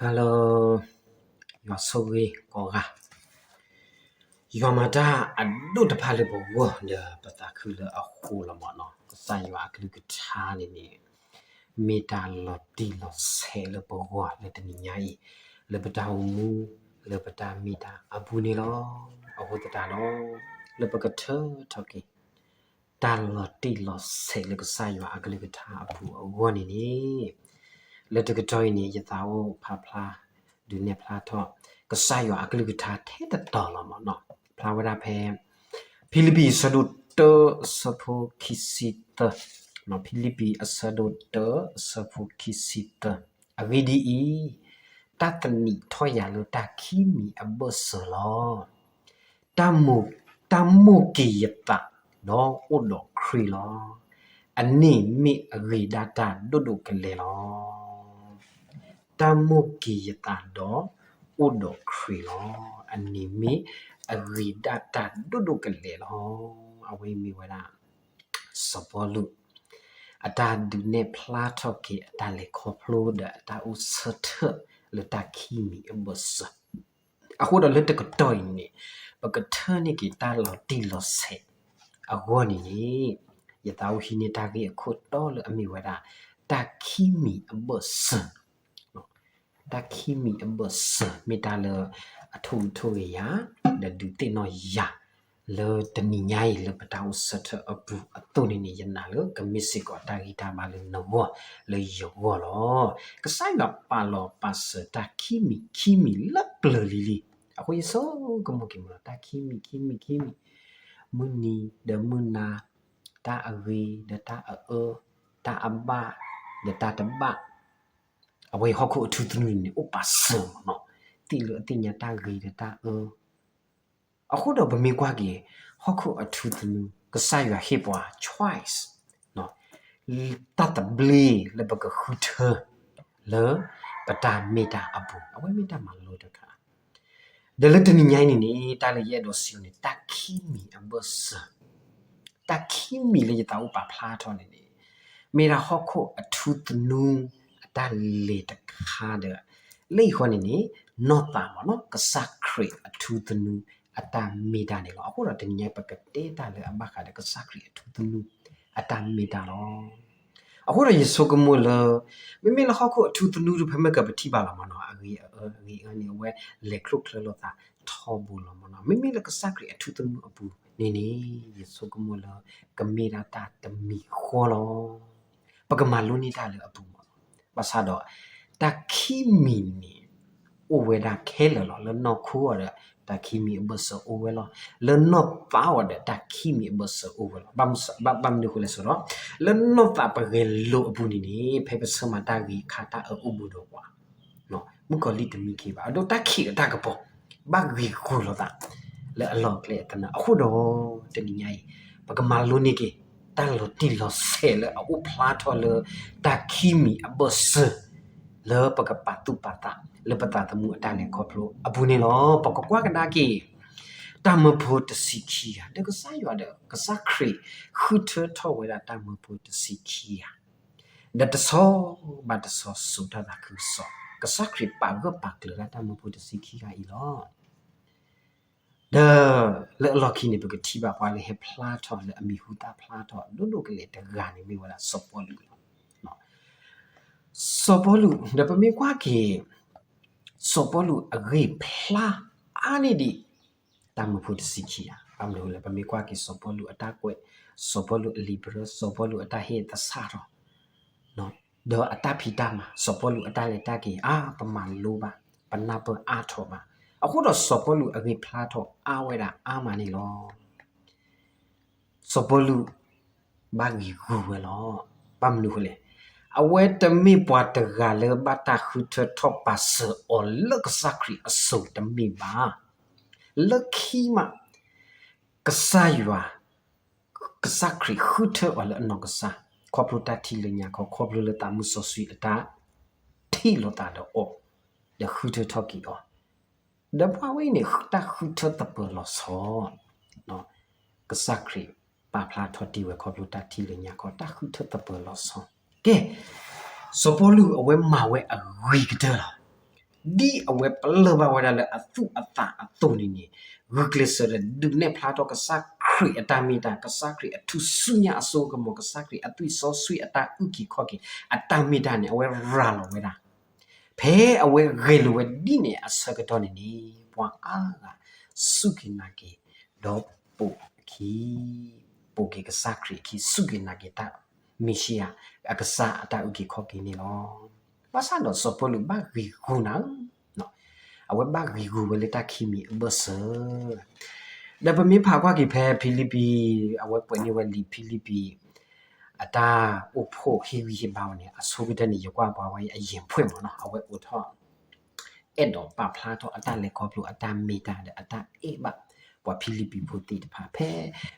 Hello, ယွၤဆိၣ်ဂ့ၤကိးဂၤ, ယွၤမၤတၢ်အဒိၣ်တဖၣ်လၢပဂီၢ်ဒီးပသးခုလၢအဃိလီၤမၢ်နီၤ. ကစၢ်ယွၤအကလုၢ်ကထါန့ၣ်န့ၣ် မ့ၢ်တၢ်လီၤတံၢ်လီၤဆဲးလၢပဂီၢ်လၢတနံၤညါအံၤ, လၢပတၢ်အိၣ်မူ လၢပတၢ်မ့ၢ်တၢ်အပူၤန့ၣ်လီၤ. အဃိသတးဒီး လၢပကထၢထီၣ်က့ၤ တၢ်လီၤတံၢ်လီၤဆဲးလၢကစၢ်ယွၤအကလုၢ်ကထါအပူၤအဂီၢ်န့ၣ်န့ၣ်, လၢတကတီၢ်အံၤန့ၣ် ယသးအိၣ်ဖးဖျါ ဒုးနဲၣ်ဖျါထီၣ် ကစၢ်ယွၤအကလုၢ်ကထါထဲတတီၤလီၤမၢ်နီၤ. ဖျါဝဲဒၣ်ဖဲ ဖံလံးပံၤအဆၢဒိၣ်တၢအဆၢဖိခံဆံသၢ, ဖံလံးပံၤအဆၢဒိၣ်တၢအဆၢဖိခံဆံသၢ, အဂ့ၢ်ဒ်အံၤ, တၢ်သနံးထီၣ်ယၤလၢတၢ်ခံမံၤအဘၢၣ်စၢၤလီၤ. တၢ်မိၣ်က့ၤယသးဒီးအိၣ်ဒီးခရံာ်လီၤ. အန့ၣ်မ့ၢ်အဂ့ၤဒၣ်တၢ်ဒိၣ်ဒိၣ်ကလဲာ်လီၤ. တၢ်မိၣ်က့ၤယသးဒီးအိၣ်ဒီးခရံာ်လီၤ. အန့ၣ်မ့ၢ်အဂ့ၤဒၣ်တၢ်ဒိၣ်ဒိၣ်ကလဲာ်လီၤ. အဝဲအံၤမ့ၢ်ဝဲဒၣ် စီၤပီလူး အတၢ်ဒုးနဲၣ်ဖျါထီၣ်က့ၤအတၢ်လဲၤခီဖျိဒီးအတၢ်အိၣ်ဆၢထၢၣ်လၢတၢ်ခံမံၤအဘၢၣ်စၢၤ. အဃိဒီးလၢတကတီၢ်အံၤန့ၣ် ပကထၢန့ၢ်က့ၤတၢ်လီၤတံၢ်လီၤဆဲးအဂီၢ်န့ၣ်န့ၣ်, ယသးအိၣ်ဟံးန့ၢ်တၢ်ဂ့ၢ်အခိၣ်တီလၢအမ့ၢ်ဝဲဒၣ် တၢ်ခံမံၤအဘၢၣ်စၢၤ တၢ်ခံမံၤအဘၢၣ်စၢၤ မ့ၢ်တၢ်လၢအထိၣ်ဂ့ၤထိၣ်ဂ့ၤယၤ ဒီးဒုးသ့ၣ်နီၣ်ယၤ လၢတနံၤညါအံၤလၢပတၢ်အိၣ်ဆၢထၢၣ်အပူၤအသိးန့ၣ်န့ၣ် ယနာ်လၢကမ့ၢ်စ့ၢ်ကီးတၢ်ဂံၢ်တၢ်ဘါလၢနဂီၢ်လၢယဂီၢ်လီၤ. ကစၢ်ယွၤပာ်လီၤပာ်စၢၤတၢ်ခံမံၤခံမံၤလၢပျၢၤလံၤလံၤ, အဃိယဆိကမိၣ်က့ၤမၢ်နီၤ တၢ်ခံမံၤခံမံၤခံမံၤ, မုၢ်နံၤဒီးမုၢ်နၤ, တၢ်အဂ့ၤဒီးတၢ်အအၢ, တၢ်အဘၣ်ဒီးတၢ်တဘၣ်, အဝဲအံၤဟီၣ်ခိၣ်အထူသနူန့ၣ် အိၣ်ပာ်စၢၤမၢ်နီၤ, သ့ၣ်လၢအသ့ၣ်ညါတၢ်ဂ့ၤဒီးတၢ်အၢ. အဃိဒီးပမ့ၢ်ကွၢ်က့ၤ ဟီၣ်ခိၣ်အထူသနူ ကစၢ်ယွၤဟ့ၣ်ပှၤ choice တၢ်သဘျ့လၢပကဃုထၢ လၢပတၢ်မ့ၢ်တၢ်အပူၤ, အဝဲမ့ၢ်တၢ်မၤလိတခါ ဒီးလၢတနံၤညါအံၤန့ၣ်န့ၣ် တၢ်လၢယအဲၣ်ဒိးစံးန့ၣ် တၢ်ခံမံၤအဘၢၣ်စၢၤ, တၢ်ခံမံၤလၢယသးအိၣ်ပာ်ဖျါထီၣ်န့ၣ်န့ၣ် မ့ၢ်ဒၣ်ဟီၣ်ခိၣ်အထူသနူ အတၢ်လဲၤတခါဒီး လၢအံၤဃီန့ၣ်န့ၣ် နီၢ်သးမၢ်နီၤ ကစၢ်ခရံာ်အထူသနူ အတၢ်မ့ၢ်တၢ်န့ၣ်လီၤ. အဃိဒီးတနံၤညါပကတဲတၢ်လၢအဘၣ်ဃးဒီးကစၢ်ခရံာ်အထူသနူ အတၢ်မ့ၢ်တၢ်လီၤ. အဃိဒီးယဆိကမိၣ်လၢ မ့မ့ၢ်လၢဟီၣ်ခိၣ်အထူသနူတဖၣ်မ့ၢ်ကပထံၣ်ဘၣ်လီၤမၢ်နီၤ အဂ့ၤအအၢ အဂ့ၤအအၢန့ၣ် အဝဲလဲၤချိၣ်ချၢလိာ်သးထီဘိလီၤမၢ်နီၤ. မ့မ့ၢ်လၢကစၢ်ခရံာ်အထူသနူအပူၤန့ၣ်န့ၣ် ယဆိကမိၣ်လၢ ကမ့ၢ်ဒၣ်တၢ်တမံၤဃီလီၤ. ပကမၤလိန့ၢ်တၢ်လၢအပူၤမၢ်နီၤ. ဘၣ်ဆၣ်ဒီး တၢ်ခံမံၤန့ၣ် အိၣ်ဝဲဒၣ်ခဲလၢာ်လီၤ. လၢနီၢ်ခိအီၤဒီး တၢ်ခံမံၤအဘၢၣ်စၢၤအိၣ်ဝဲလီၤ. လၢနီၢ်သးအီၤဒီး တၢ်ခံမံၤအဘၢၣ်စၢၤအိၣ်ဝဲလီၤ. ဘၣ်မနုၤအဃိလဲၣ်ဆိဒီး လၢနီၢ်သးပဂဲၤလိာ်အပူၤန့ၣ်န့ၣ် ဖဲပဆၢမၤတၢ်ဂ့ၤအခါ တၢ်အၢအိၣ်ဘူးဒီးပှၤ မုၣ်ကီၤလံၢ်တမံခ့ဘၣ် အဒိတၢ်ခံးဒီးတၢ်ကပီၤ ဘၣ်ဂံာ်ဂူာ်လိာ်သး လၢအလီၢ်အကျဲအသနၢၣ်. အဃိဒီး တနံၤညါအံၤ ပကမၤလိန့ၢ်က့ၤ တၢ်လီၤတံၢ်လီၤဆဲးလၢအအိၣ်ဖျါထီၣ်လၢ တၢ်ခံမံၤအဘၢၣ်စၢၤ လၢပကပာ်သူၣ်ပာ်သး လၢပသးသမူအတၢ်လဲၤခီဖျိအပူၤန့ၣ်လီၤ. ပကကွၢ်ကဒါက့ၤ တၢ်မၢဖိတဆံခံဂၤ ဒီးကစၢ်ယွၤဒီး ကစၢ်ခရံာ် ဃုထၢထီၣ်ဝဲဒၣ်တၢ်မၢဖိတဆံခံဂၤ ဒီးတဆီဘၣ်တဆီစိာ်တၢ်သးခုကစီၣ်, ကစၢ်ခရံာ်ပာ်ဂၢၢ်ပာ်ကျၢၤဒၣ်တၢ်မၢဖိတဆံခံဂၤအံၤလီၤ. ဒီးလၢအလီၢ်ခံန့ၣ် ပကထံၣ်ဘၣ်ပှၤလၢဟဲဖျါထီၣ်လၢအမံၤဟူသၣ်ဖျါထီၣ်ဒိၣ်ဒိၣ်ကလဲာ်တဂၤန့ၣ် မ့ၢ်ဝဲဒၣ်စီၤပီလူးလီၤ. စီၤပီလူး ဒီးပမ့ၢ်ကွၢ်က့ၤ စီၤပီလူးအဂ့ၢ်ဖျါအါန့ၢ်ဒံး တၢ်မၢဖိတဆံခံဂၤ ဘၣ်မနုၤလဲၣ် ပမ့ၢ်ကွၢ်က့ၤစီၤပီလူးအတၢ်ကွဲး, စီၤပီလူးအလံာ်ပရၢ, စီၤပီလူးအတၢ်ဟ့ၣ်သဆၣ်ထီၣ် ဒီးအတၢ်ဖံးတၢ်မၤ စီၤပီလူးအတၢ်လဲၤတၢ်က့ၤ အါ ပမၤလိဘၣ်, ပနၢ်ပၢၢ်အါထီၣ်ဘၣ်. အဃိဒီးစီၤပီလူးအဂ့ၢ်ဖျါထီၣ်အါဝဲဒၣ်အါမးန့ၣ်လီၤ. စီၤပီလူး ဘၣ်ဂံာ်ဂူာ်ဝဲလီၤ. ဘၣ်မနုၤအဃိလဲၣ်, အဝဲတမ့ၢ်ပှၤတဂၤလၢဘၣ်တၢ်ဃုထၢထီၣ်ပာ်စၢၤအီၤလၢကစၢ်ခရံာ်အစိၤတမ့ၢ်ဘၣ်. လၢခံမး ကစၢ်ယွၤ ကစၢ်ခရံာ်ဃုထၢအီၤလၢအနီၢ်ကစၢ် ခီဖျိတၢ်ထံၣ်လၢညါခီ ခီဖျိလၢသးမုၢ်စီဆှံအတၢ်ထံၣ်လိာ်သးဒီးအီၤ ဒီးဃုထၢထီၣ်က့ၤအီၤ, ဒီးပှၤဝဲအံၤန့ၣ် တၢ်ဃုထၢသပၢၤလီၤဆီ ကစၢ်ခရံာ်ပာ်ဖျါထီၣ်တ့ၢ်ဝဲခီဖျိတၢ်ထံၣ်လၢညါခီ တၢ်ဃုထၢသပၢၤလီၤဆီ. ကဲ, စီၤပီလူးအဝဲမၤဝဲအဂ့ၤကတၢၢ်လီၤ. ဒ်အဝဲပလၢၢ်ဘၣ်ဝဲဒၣ်လၢအသူၣ်အသးအသိးန့ၣ်န့ၣ်, ဂုာ်ကျဲးစၢးဒီးဒုးနဲၣ်ဖျါထီၣ်ကစၢ်ခရံာ်အတၢ်မ့ၢ်တၢ်, ကစၢ်ခရံာ်အထူၣ်စုညါအစိကမီၤ, ကစၢ်ခရံာ်အသွံၣ်စီဆှံအတၢ်အုၣ်က့ၤခီၣ်က့ၤအတၢ်မ့ၢ်တၢ်န့ၣ် အဝဲရၤလီၤဝဲဒၣ်. ဖဲအဝဲဂဲၤလိာ်ဝဲဒ်န့ၣ်အဆၢကတီၢ်န့ၣ်န့ၣ်, ပှၤအါဂၤစူၢ်က့ၤနာ်က့ၤ ဒီးပိာ်အခံ, ပိာ်က့ၤကစၢ်ခရံာ်အခံ, စူၢ်က့ၤနာ်က့ၤတၢ်မ့ၣ်ၡံအၤ အကစၢ်အတၢ်အုၣ်က့ၤခီၣ်က့ၤန့ၣ်လီၤ. ဘၣ်ဆၣ်ဒီးစီၤပီလူးဘၣ်ဂံာ်ဂူာ်နၤဧၢ, အဝဲဘၣ်ဂံာ်ဂူာ်ဝဲလၢတၢ်ခံမံၤအဘၢၣ်စၢၤ, ဒီးပမ့ၢ်ဖးကွၢ်က့ၤဖဲဖံလံပံၤ, အဝဲကွဲးန့ၢ်ဝဲလံာ်ဖံလံပံၤ အတၢ်အိၣ်ဖှိၣ်ဟ့ၣ်ဂံၢ်ဟ့ၣ်ဘါဝဲန့ၣ် အဆိကတၢၢ်န့ၣ် ယကွၢ်ပှၤဝဲအံၤအယံၤဖှဲၣ်မးနီၤ, အဝဲအိးထီၣ် အဲၣ်ဒိးပာ်ဖျါထီၣ်အတၢ်လဲၤခီဖျိအတၢ်မ့ၢ်တၢ်ဒီးအတၢ်အဲၣ်ဘၣ် ပှၤဖံလံပံၤဖိသ့ၣ်တဖၣ်. ဖဲ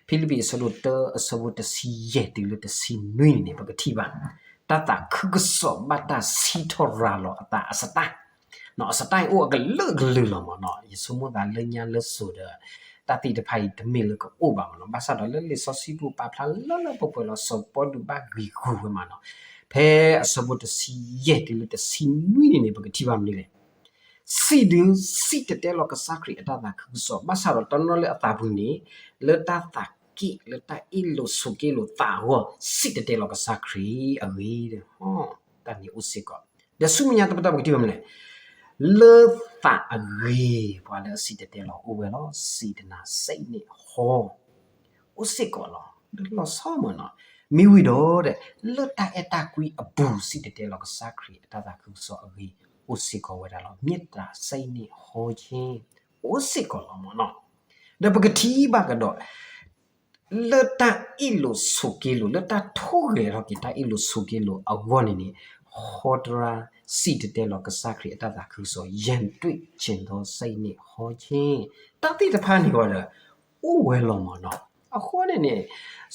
ဖံလံပံၤအဆၢဒိၣ်တၢအဆၢဖိတဆံယဲၢ်တုၤလၢတဆံနွံန့ၣ်န့ၣ် ပကထံၣ်ဘၣ် တၢ်သးခုကစီၣ်ဘၣ်တၢ်စံးထီၣ်ရၤလီၤအသးအစတၢ်, အစတၢ်အံၤအိၣ်အကလုာ်ကလုာ်လီၤမးနီၤ. ယဆိကမိၣ်သးလၢညါလၢစိၤဒီး တၢ်သ့ၣ်တဖၣ်အံၤတမ့ၢ်လၢကအိၣ်ဘၣ်မးနီၤ. ဘၣ်ဆၣ်ဒီးလၢလံာ်စီဆှံပူၤပာ်ဖျါလၢလၢပှဲၤပှဲၤလီၤ, စီၤပီလူးဘၣ်ဂံာ်ဂူာ်ဝဲမးနီၤ. ဖဲအဆၢဖိတဆံယဲၢ်တုၤလၢတဆံနွံန့ၣ်န့ၣ် ပကထံၣ်ဘၣ်မနုၤလဲၣ်. စံးဒုးစံၣ်တဲၤတဲလီၤကစၢ်ခရံာ်အတၢ်သးခုကစီၣ်, ဘၣ်ဆၣ်ဒီးတနီၤလၢအသးပူၤန့ၣ် လၢတၢ်သးက့ၣ် လၢတၢ်အ့ၣ်လိာ်ဆိးက့လိာ်သးအဂီၢ် စံၣ်တဲၤတဲလီၤကစၢ်ခရံာ်အဂ့ၢ်ဒီး တၢ်န့ၣ်အိၣ်စ့ၢ်ကီး. ဒီးဆူမဲာ်ညါတပတီၢ်ပကထံၣ်ဘၣ်မနုၤလဲၣ်. လၢသးအဂ့ၤ ပှၤလၢအစံၣ်တဲၤတဲလီၤအိၣ်ဝဲလီၤ. စံးတနၤစ့ၣ်န့ၣ်ဟီ အိၣ်စ့ၢ်ကီးလီၤ. လၢလီၤဆီမးနီၤ. မ့ၢ်ဝံၤဒီး လၢတၢ်အဲၣ်တၢ်ကွံအပူၤ စံၣ်တဲၤတဲလီၤကစၢ်ခရံာ်အတၢ်သးခုကစီၣ်အဂ့ၢ် အိၣ်စ့ၢ်ကီးဝဲဒၣ်လီၤ. မ့ၢ်တၢ်စ့ၣ်န့ၣ်ဟီက့ အိၣ်စ့ၢ်ကီးလီၤမးနီၤ. ဒီးပကထံၣ်ဘၣ်ကဒီး လၢတၢ်အ့ၣ်လိာ်ဆိးက့လိာ် လၢတၢ်ထိၣ်ဂဲၤထီၣ်က့ၤတၢ်အ့ၣ်လိာ်ဆိးက့လိာ်အဂီၢ်န့ၣ်န့ၣ်, ဃီတရါစံၣ်တဲၤတဲလီၤကစၢ်ခရံာ်အတၢ်သးခုကစီၣ် ယဲၢ်တွံၣ်ဆ့ၣ်ဒီစ့ၣ်န့ၣ်ဟီက့ တၢ်သ့ၣ်တဖၣ်န့ၣ်ဝဲဒီး အိၣ်ဝဲလီၤမးနီၤ. အဃိန့ၣ်န့ၣ်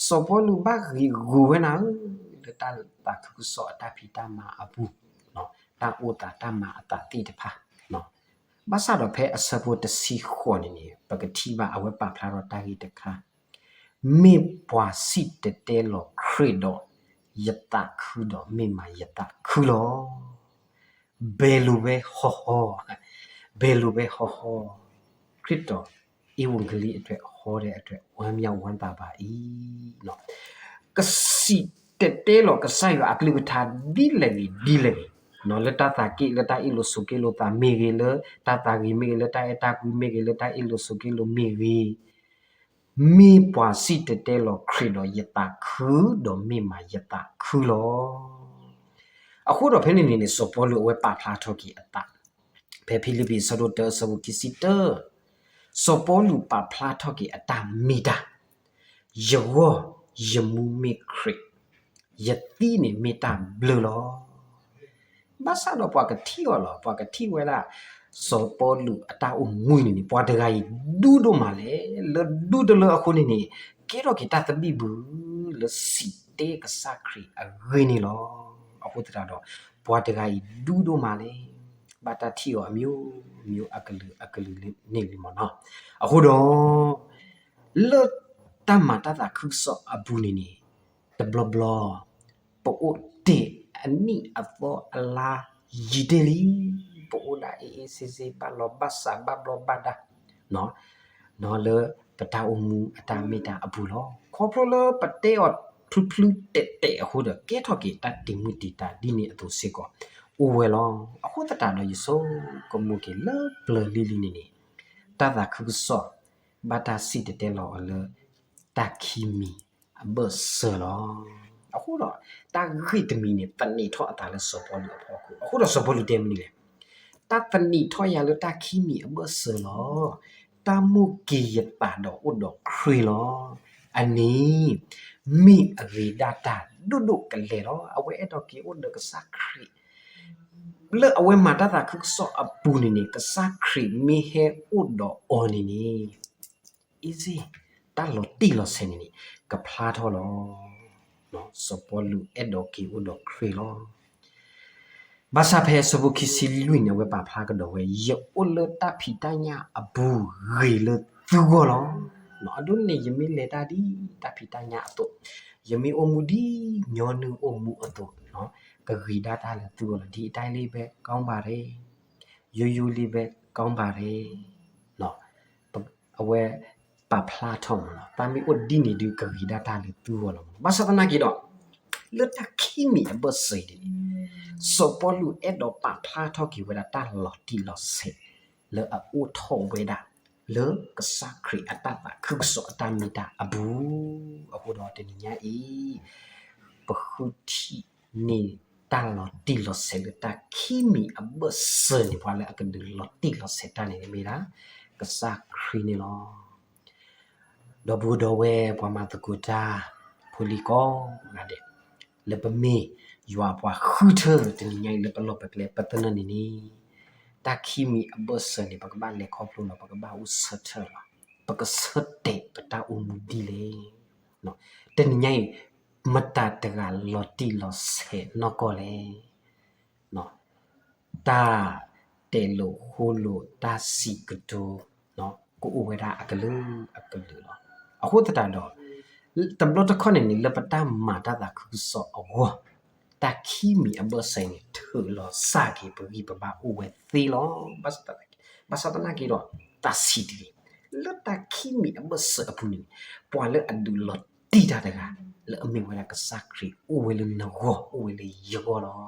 စီၤပီလူးဘၣ်ဂံာ်ဂူာ်ဝဲနၤဧၢ, လၢတၢ်သးခုကစီၣ်အတၢ်ဖံးတၢ်မၤအပူၤ, တၢ်အိၣ်သးတၢ်မၤအသးသ့ၣ်တဖၣ် ဘၣ်ဆၣ်ဒီးဖဲအဆၢဖိတဆံဃိးန့ၣ်န့ၣ် ပကထံၣ်ဘၣ်အဝဲပာ်ဖျါထီၣ်တၢ်ဂ့ၢ်တခါ, မ့ၢ်ပှၤစံၣ်တဲၤတဲလီၤခရံာ်ဒီး ယသးခုဒီးမ့ၢ်မးယသးခုလီၤ. ဘဲလိာ်ဝဲဟီၣ်ဟီၣ်, ဘဲလိာ်ဝဲဟီၣ်ဟီၣ်, ခရံာ်တီဧ့ဝံကလံအတၢ်ဟီၣ်ဒီးအတၢ်ဝါမၠးဝါသးဘၣ်အံၤ ကစံၣ်တဲၤတဲလီၤကစၢ်ယွၤအကလုၢ်ကထါဒ်လဲၣ်ဂ့ၤဒ်လဲၣ်ဂ့ၤ, လၢတၢ်သးက့ၣ် လၢတၢ်အ့ၣ်လိာ်ဆိးက့လိာ်သးမ့ၢ်ဂ့ၤ, လၢတၢ်သးဂ့ၤမ့ၢ်ဂ့ၤ, လၢတၢ်အဲၣ်တၢ်ကွံမ့ၢ်ဂ့ၤ, လၢတၢ်အ့ၣ်လိာ်ဆိးက့လိာ်မ့ၢ်ဂ့ၤ, မ့ᢢ်ပှၤစံၣ်တဲၤတဲလီၤခရံာ်ဒီးယသးခု, ဒီးမ့ၢ်မးယသးခုလီၤ. အဃိဒီးဖဲန့ၣ်န့ၣ်န့ၣ် စီၤပီလူးအဝဲပာ်ဖျါထီၣ်က့ၤအသး ဖဲဖံလံးပံၤအဆၢဒိၣ်တၢအဆၢဖိခံဆံတၢ, စီၤပီလူးပာ်ဖျါထီၣ်က့ၤအတၢ်မ့ၢ်တၢ်, ယဂီၢ်ယမူမ့ၢ်ခရံာ်, ယသံန့ၣ်မ့ၢ်တၢ်ဘျၢလီၤ. ဘၣ်ဆၣ်ဒီးပှၤကထံၣ်အီၤလီၤ, ပှၤကထံၣ်ဝဲဒၣ် စီၤပီလူးအတၢ်အိၣ်မူန့ၣ်န့ၣ် ပှၤတဂၤအံၤဒူဒိၣ်မးလဲၣ်, လၢဒူတလၢအဃိန့ၣ်န့ၣ် ကဲထီၣ်က့ၤတၢ်သဘံၣ်ဘုၣ်လၢစံၣ်တဲၤကစၢ်ခရံာ်အဂ့ၢ်န့ၣ်လီၤ. အဃိသတးဒီး ပှၤတဂၤအံၤဒူဒိၣ်မးလဲၣ်, ဘၣ်တၢ်ထံၣ်အီၤအမျိုးမျိုးအကလုာ်အကလုာ်န့ၣ်လံမ့ၢ်နီၤ. အဃိဒီး လၢတၢ်မၤတၢ်သးခုကစီၣ်အပူၤန့ၣ်န့ၣ် တဘျီဘျီ ပအိၣ်တ့ၢ်အနံၣ်အသီအလါယံာ်တ့ၢ်လံ, ပအိၣ်ဒၣ်အ့ၣ်အ့ၣ်စ့စ့ ဘၣ်လီၤဘၣ်စး ဘၣ်ဘျီဘၣ်ဒါ လၢပတၢ်အိၣ်မူအတၢ်မ့ၢ်တၢ်အပူၤလီၤ. ခီဖျိလၢပတဲအီၤဖျုဖျုတဲာ်တဲာ်အဃိဒီး ကဲထီၣ်က့ၤတၢ်တံာ်မုၢ်တံာ်တာ်ဒ်န့ၣ်အသိးစ့ၢ်ကီး အိၣ်ဝဲလီၤ. အဃိသတးဒီး ယဆိကမိၣ်က့ၤလၢပျၢၤလံၤလံၤန့ၣ်န့ၣ် တၢ်သးခုကစီၣ် ဘၣ်တၢ်စံၣ်တဲၤတဲလီၤအီၤလၢ တၢ်ခံမံၤအဘၢၣ်စၢၤလီၤ. အဃိဒီး တၢ်ဂ့ၢ်တမံၤန့ၣ် သန့ၤထီၣ်အသးလၢစီၤပီလူးအဖီခိၣ်. အဃိဒီးစီၤပီလူးတဲမနုၤလဲၣ်. တၢ်သန့ၤထီၣ်ယၤလၢတၢ်ခံမံၤအဘၢၣ်စၢၤလီၤ. တၢ်မိၣ်က့ၤယသးဒီးအိၣ်ဒီးခရံာ်လီၤ. အန့ၣ် မ့ၢ်အဂ့ၤဒၣ်တၢ်ဒိၣ်ဒိၣ်ကလဲာ်လီၤ. အဝဲအဲၣ်ဒိးက့ၤအိၣ်ဒီးကစၢ်ခရံာ် လၢအဝဲမၤတၢ်သးခုကစီၣ်အပူၤန့ၣ်န့ၣ် ကစၢ်ခရံာ်မ့ၢ်ဟဲအိၣ်ဒီးအီၤန့ၣ်န့ၣ် အ့ၣ်စ့ တၢ်လီၤတံၢ်လီၤဆဲးန့ၣ်န့ၣ် ကဖျါထီၣ်လီၤ. စီၤပီလူးအဲၣ်ဒိးက့ၤအိၣ်ဒီးခရံာ်လီၤ. ဘၣ်ဆၣ်ဖဲအဆၢဖိခံဆံလွံၢ်န့ၣ် အဝဲပာ်ဖျါကဒီးဝဲ ယအိၣ်လၢတၢ်ဖံးတၢ်ညၣ်အပူၤဂ့ၤလၢသုဂီၢ်လီၤ. အဒိန့ၣ် ယမ့ၢ်လဲၤတၢ်ဒ်တၢ်ဖံးတၢ်ညၣ်အသိး, ယမ့ၢ်အိၣ်မူဒ်ညီနုၢ်အိၣ်မူအသိး, ကဂ့ၤဒၣ်တၢ်လၢသုဂီၢ်လီၤ. ဒ်အတၢ်လၢဘဲကီဘၣ်ရဲ ယိယိလံဘဲကီဘၣ်ရ့ၣ်, အဝဲပာ်ဖျါထီၣ်မးလီၤ. တၢ်မ့ၢ်အိၣ်ဒ်န့ၣ်ဒုး ကဂ့ၤဒၣ်တၢ်လၢသုဂီၢ်လီၤ. ဘၣ်ဆၣ်သနာ်က့ဒီး လၢတၢ်ခံမံၤအဘၢၣ်စၢၤအံၤန့ၣ် စီၤပီလူးအဲၣ်ဒိးပာ်ဖျါထီၣ်က့ၤဝဲဒၣ်တၢ်လီၤတံၢ်လီၤဆဲး လၢအအိၣ်ထီၣ်ဝဲဒၣ် လၢကစၢ်ခရံာ်အတၢ်သးခုကစီၣ်အတၢ်မ့ၢ်တၢ်အပူၤ, အဃိဒီးတနံၤညါအံၤ ပဃုထံၣ်န့ၢ်တၢ်လီၤတံၢ်လီၤဆဲးလၢတၢ်ခံမံၤအဘၢၣ်စၢၤန့ၣ် ပှၤလၢအကဒုးလီၤတံၢ်လီၤဆဲးတၢ်န့ၣ်မ့ၢ်ဒၣ် ကစၢ်ခရံာ်န့ၣ်လီၤ. ဒီပုၢ်ဒီဝဲၢ်ပှၤမၤသကိးတၢ်ဖိလံၤကိးဂၤဒဲး, လၢပမ့ၢ်ယွၤပှၤဃုထၢတနံၤညါအံၤ လၢပလီၢ်ပကျဲပသနၢၣ်န့ၣ်န့ၣ်, တၢ်ခံမံၤအဘၢၣ်စၢၤန့ၣ် ပကဘၣ်လဲၤခီဖျိလီၤ, ပကဘၣ်အိၣ်ဆၢထၢၣ်လီၤ, ပကဆၢတဲာ်ပတၢ်အိၣ်မူဒ်လဲၣ်. တနံၤညါအံၤ မတၤတဂၤလီၤတံၢ်လီၤဆဲးနီၢ်ကီၢ်လဲၣ်. တၢ်တဲာ်လိာ်ဃိလိာ်တၢ်စံးကတိၤ ကအိၣ်ဝဲဒၣ်အကလုာ်အကလုာ်လီၤ. အဃိသတးဒီး တဘျီတခီၣ်န့ၣ်န့ၣ် လၢပတၢ်မၤတၢ်သးခုကစီၣ်အဂီၢ် တၢ်ခံမံၤအဘၢၣ်စၢၤန့ၣ် ထုးလီၤစၢ်က့ၤပဂံၢ်ပဘါအိၣ်ဝဲသ့လီၤ. ဘၣ်ဆၣ်သနာ်က့ဒီး တၢ်စံးတဂ့ၤ, လၢတၢ်ခံမံၤအဘၢၣ်စၢၤအပူၤန့ၣ် ပှၤလၢအဒုးလီၤတံၢ်တၢ်တဂၤ လၢအမ့ၢ်ဝဲဒၣ်ကစၢ်ခရံာ်အိၣ်ဝဲလၢနဂီၢ် အိၣ်ဝဲလၢယဂီၢ်လီၤ.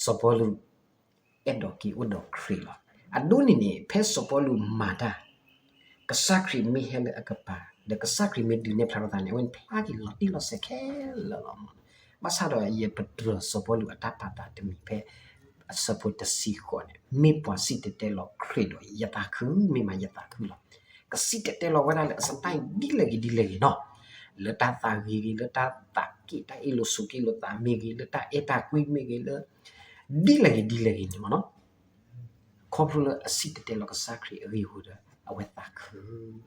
စီၤပီလူး အဲၣ်ဒိးက့ၤအိၣ်ဒီးခရံာ်လီၤ. အဒိန့ၣ်န့ၣ် ဖဲစီၤပီလူးမၤတၢ် ကစၢ်ခရံာ်မ့ၢ်ဟဲလၢအကပၤ ဒီးကစၢ်ခရံာ်မ့ၢ်ဒုးနဲၣ်ဖျါထီၣ်သးန့ၣ် အဝဲန့ၣ်ဖျါက့ၤလီၤတံၢ်လီၤဆဲးခဲလၢာ်လီၤ. ဘၣ်ဆၣ်ဒီးယပတြၢၤစီၤပီလူးအတၢ်ပာ်သးတမံၤဖဲ အဆၢဖိတဆံဃိးန့ၣ် မ့ၢ်ပှၤစံၣ်တဲၤတဲလီၤခရံာ်ဒီးယသးခု မ့ၢ်မးယသးခုလီၤ. ကစံၣ်တဲၤတဲလီၤဝဲဒၣ်လၢအစတၢ်ဒ်လဲၣ်ဂ့ၤဒ်လဲၣ်ဂ့ၤနီၤ, လၢတၢ်သးဂ့ၤဂ့ၤ လၢတၢ်သးက့ၣ်တၢ်အ့ၣ်လိာ်ဆိးက့လိာ်သးမ့ၢ်ဂ့ၤ လၢတၢ်အဲၣ်တၢ်ကွံမ့ၢ်ဂ့ၤ လၢ ဒ်လဲၣ်ဂ့ၤဒ်လဲၣ်ဂ့ၤန့ၣ်မ့ၢ်နီၤ, ခီဖျိလၢအစံၣ်တဲၤတဲလီၤကစၢ်ခရံာ်အဂ့ၢ်အဃိဒီး အဝဲသးခု.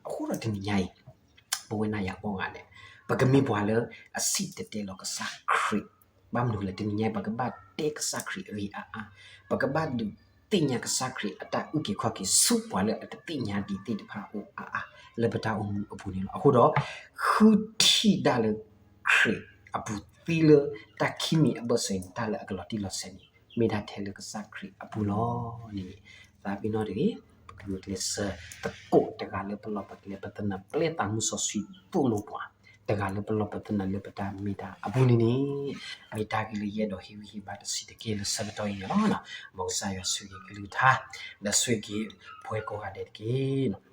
အဃိဒီးတနံၤညါအံၤ ပဝဲနၤယၤကိးဂၤဒဲး ပကမ့ၢ်ပှၤလၢအစံၣ်တဲၤတဲလီၤကစၢ်ခရံာ်, ဘၣ်မနုၤလဲၣ် တနံၤညါအံၤ ပကဘၣ်တဲကစၢ်ခရံာ်အဂ့ၢ်အါအါ, ပကဘၣ်ဒုးသ့ၣ်ညါကစၢ်ခရံာ်အတၢ်အုၣ်က့ၤခီၣ်က့ၤဆူပှၤလၢအတသ့ၣ်ညါဒံးသ့ၣ်တဖၣ်အအိၣ်အါအါ လၢပတၢ်အိၣ်မူအပူၤန့ၣ်လီၤ. အဃိဒီး ဃုထံၣ်ဒၣ်လၢခရံာ်အပူၤသ့လၢတၢ်ခံမံၤအဘၢၣ်စၢၤန့ၣ် တၢ်လၢအကလီၤတံၢ်လီၤဆဲးန့ၣ် မ့ၢ်ဒၣ်ထဲလၢကစၢ်ခရံာ်အပူၤလီၤန့ၣ်, သးပ့ၤနီၣ်တဂ့ၤ, ပကဂုာ်ကျဲးစၢးသကိးတဂၤလၢပလီၢ်ပကျဲ ပသနၢၣ်ပျဲသးမုၢ်စီဆှံသိၣ်လိပှၤ, တဂၤလၢပလီၢ်ပသနၢၣ်လၢပတၢ်မ့ၢ်တၢ်အပူၤန့ၣ်န့ၣ်, မ့ၢ်တၢ်ဂ့ၤလၢယအဲၣ်ဒိးဟ့ၣ်ဂံၢ်ဟ့ၣ်ဘါတဆံးတက့ၢ်လၢဆၢကတီၢ်အံၤန့ၣ်လီၤ. မ်ကစၢ်ယွၤဆိၣ်ဂ့ၤကလုၢ်ကထါ ဒီးဆိၣ်ဂ့ၤပှၤကိးဂၤဒဲးတက့ၢ်.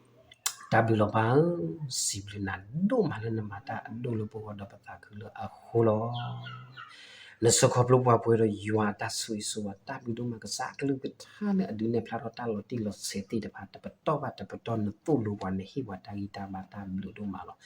တၢ်ဘျုးလီၤပၢ်ဧၢ, စံးဘျုးနၤဒိၣ်မးလၢနမၤတၢ်အဒိၣ်လၢပဂီၢ်ဒီးပသးခုလၢအဃိလီၤ. နဆှၢခီဖျိပှၤပှဲၤဒီးယွၤအတၢ်ဆိၣ်ဂ့ၤဆိၣ်ဝါ တၢ်ဘျုးဒိၣ်မးကစၢ်အကလုၢ်ကထါလၢအဒုးနဲၣ်ဖျါထီၣ်တၢ်လီၤတံၢ်လီၤဆဲးသ့ၣ်တဖၣ် တပတီၢ်ဘၣ်တပတီၢ် နသိၣ်လိပှၤ နဟ့ၣ်ပှၤတၢ်ဂံၢ်တၢ်ဘါ တၢ်ဘျုးဒိၣ်မးလီၤ.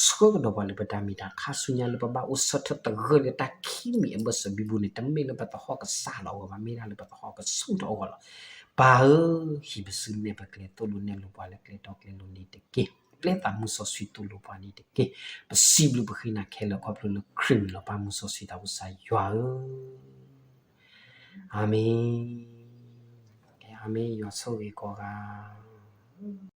ဆှၢကဒီးပှၤလၢပတၢ်မ့ၢ်တၢ် ခါဆူညါလၢပဘၣ်အိၣ်ဆၢထၢၣ်သဂၢၢ်လၢတၢ်ခံမံၤအဘၢၣ်စၢၤဘံဘူန့ၣ် တမ့ၢ်လၢပသဟီၣ်ကစၢ်လီၤအဂီၢ်ဘၣ်, မ့ၢ်ဒၣ်လၢပသဟီၣ်ကဆူၣ်ထီၣ်အဂီၢ်လီၤ. ပၢ်ဧၢ, ဟံးပစုနဲၣ်ပကျဲ သိၣ်လိနဲၣ်လိပှၤလၢကျဲတီကျဲလိၤန့ၣ်တက့ၢ်. ပျဲသးမုၢ်စီဆှံသိၣ်လိပှၤန့ၣ်တက့ၢ်. ပစံးဘျုးပဃ့နၤခဲလၢာ်ခီဖျိလၢခရံာ်မံၤလီၤ. ပၢ်မုၢ်စီဆှံသးဘိၣ်စၢ်ယွၤဧၢ, အၤမ့ၣ်, အၤမ့ၣ်, ယွၤဆိၣ်ဂ့ၤကိးဂၤ.